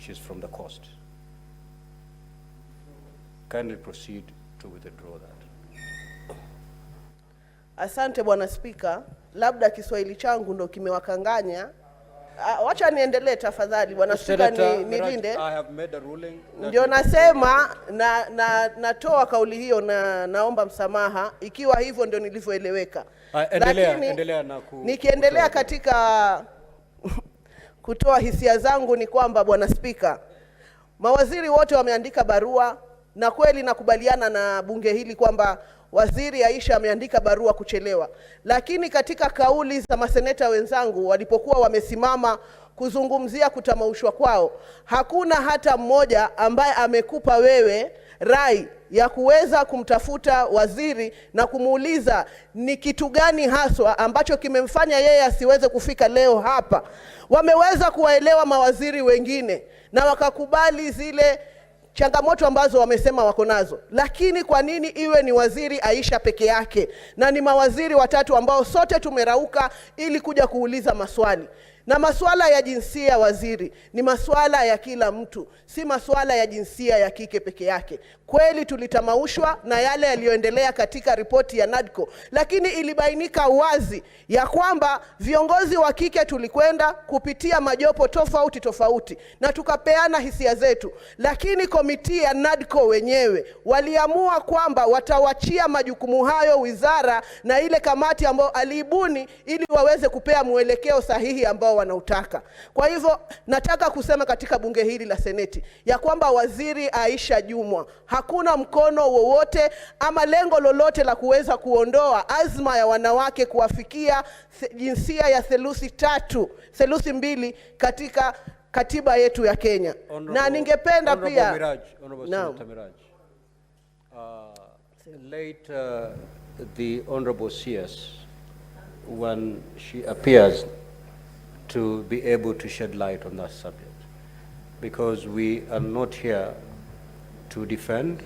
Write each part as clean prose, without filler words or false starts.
She's from the coast. Kindly proceed to withdraw that. Asante Bwana Spika, labda Kiswahili changu ndo kimewakanganya. Ah, wacha niendelee tafadhali Bwana Spika, Senator ni, Miraj, nilinde. I have made a ruling that Ndio nasema na natoa kauli hiyo na naomba msamaha ikiwa hivyo ndio nilivyoeleweka. Ah, endelea, Lakini endelea na nikiendelea kutoa. Katika kutoa hisia zangu ni kwamba, Bwana Spika, mawaziri wote wameandika barua na kweli nakubaliana na bunge hili kwamba Waziri Aisha ameandika barua kuchelewa, lakini katika kauli za maseneta wenzangu walipokuwa wamesimama kuzungumzia kutamaushwa kwao, hakuna hata mmoja ambaye amekupa wewe rai ya kuweza kumtafuta waziri na kumuuliza ni kitu gani haswa ambacho kimemfanya yeye asiweze kufika leo hapa. Wameweza kuwaelewa mawaziri wengine na wakakubali zile changamoto ambazo wamesema wako nazo, lakini kwa nini iwe ni Waziri Aisha peke yake na ni mawaziri watatu ambao sote tumerauka ili kuja kuuliza maswali? Na masuala ya jinsia, waziri, ni masuala ya kila mtu, si masuala ya jinsia ya kike peke yake. Kweli tulitamaushwa na yale yaliyoendelea katika ripoti ya NADCO, lakini ilibainika wazi ya kwamba viongozi wa kike tulikwenda kupitia majopo tofauti tofauti na tukapeana hisia zetu, lakini committee ya NADCO wenyewe waliamua kwamba watawachia majukumu hayo wizara na ile kamati ambayo aliibuni ili waweze kupea mwelekeo sahihi ambao wanautaka. Kwa hivyo nataka kusema katika bunge hili la Seneti ya kwamba Waziri Aisha Jumwa, hakuna mkono wowote ama lengo lolote la kuweza kuondoa azma ya wanawake kuwafikia jinsia ya theluthi tatu, theluthi mbili katika katiba yetu ya Kenya. Na ningependa Honorable pia Miraj, Honorable Naam. Senator Miraj, late the Honorable CS, when she appears, to be able to shed light on that subject, because we are not here to defend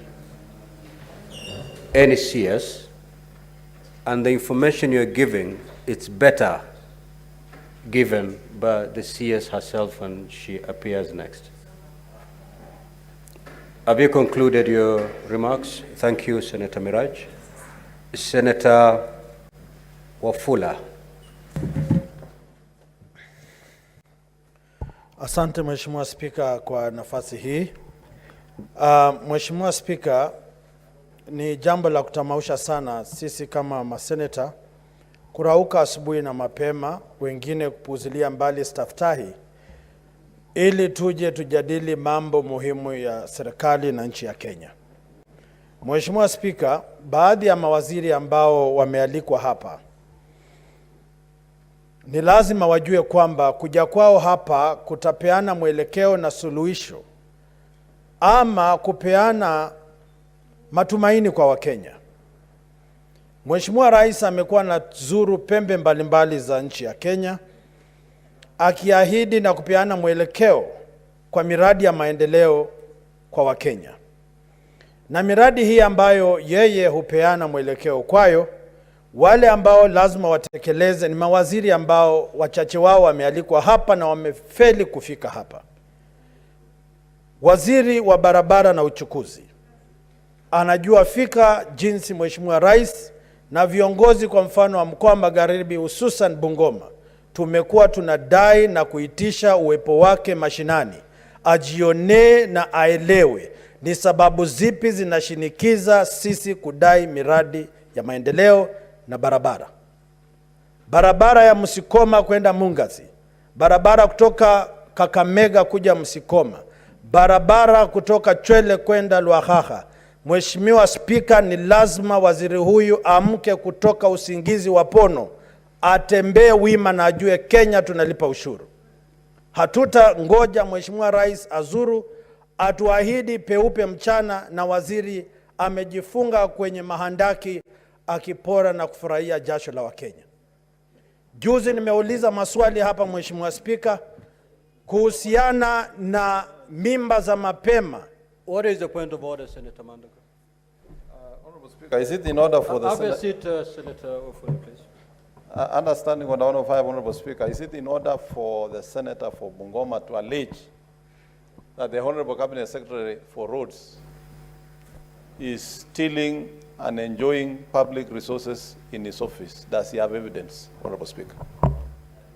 any CS, and the information you're giving, it's better given by the CS herself when she appears next. Have you concluded your remarks? Thank you, Senator Miraj. Senator Wafula. Asante, Mheshimiwa Spika, kwa nafasi hii. Mheshimiwa Spika, ni jambo la kutamausha sana sisi kama maseneta kurauka asubuhi na mapema, wengine kupuuzilia mbali staftahi ili tuje tujadili mambo muhimu ya serikali na nchi ya Kenya. Mheshimiwa Spika, baadhi ya mawaziri ambao wamealikwa hapa ni lazima wajue kwamba kuja kwao hapa kutapeana mwelekeo na suluhisho ama kupeana matumaini kwa Wakenya. Mheshimiwa Rais amekuwa anazuru pembe mbalimbali za nchi ya Kenya akiahidi na kupeana mwelekeo kwa miradi ya maendeleo kwa Wakenya. Na miradi hii ambayo yeye hupeana mwelekeo kwayo, wale ambao lazima watekeleze ni mawaziri ambao wachache wao wamealikwa hapa na wamefeli kufika hapa. Waziri wa barabara na uchukuzi anajua fika jinsi Mheshimiwa Rais na viongozi kwa mfano wa mkoa wa Magharibi hususan Bungoma tumekuwa tunadai na kuitisha uwepo wake mashinani, ajionee na aelewe ni sababu zipi zinashinikiza sisi kudai miradi ya maendeleo na barabara. Barabara ya Msikoma kwenda Mungazi, barabara kutoka Kakamega kuja Msikoma, barabara kutoka Chwele kwenda Lwakhakha. Mheshimiwa Spika, ni lazima waziri huyu amke kutoka usingizi wa pono, atembee wima na ajue Kenya tunalipa ushuru. Hatutangoja Mheshimiwa Rais azuru atuahidi peupe mchana na waziri amejifunga kwenye mahandaki akipora na kufurahia jasho la Wakenya. Juzi nimeuliza maswali hapa, Mheshimiwa Spika, kuhusiana na mimba za mapema. What is the point of order, Senator Mandago? Honorable Speaker, is it in order for the Have a Senate, seat, Senator Wafula, please. Understanding Order 105, Honorable Speaker, is it in order for the senator for Bungoma to allege that the Honorable Cabinet Secretary for Roads is stealing and enjoying public resources in his office? Does he have evidence, Honorable Speaker?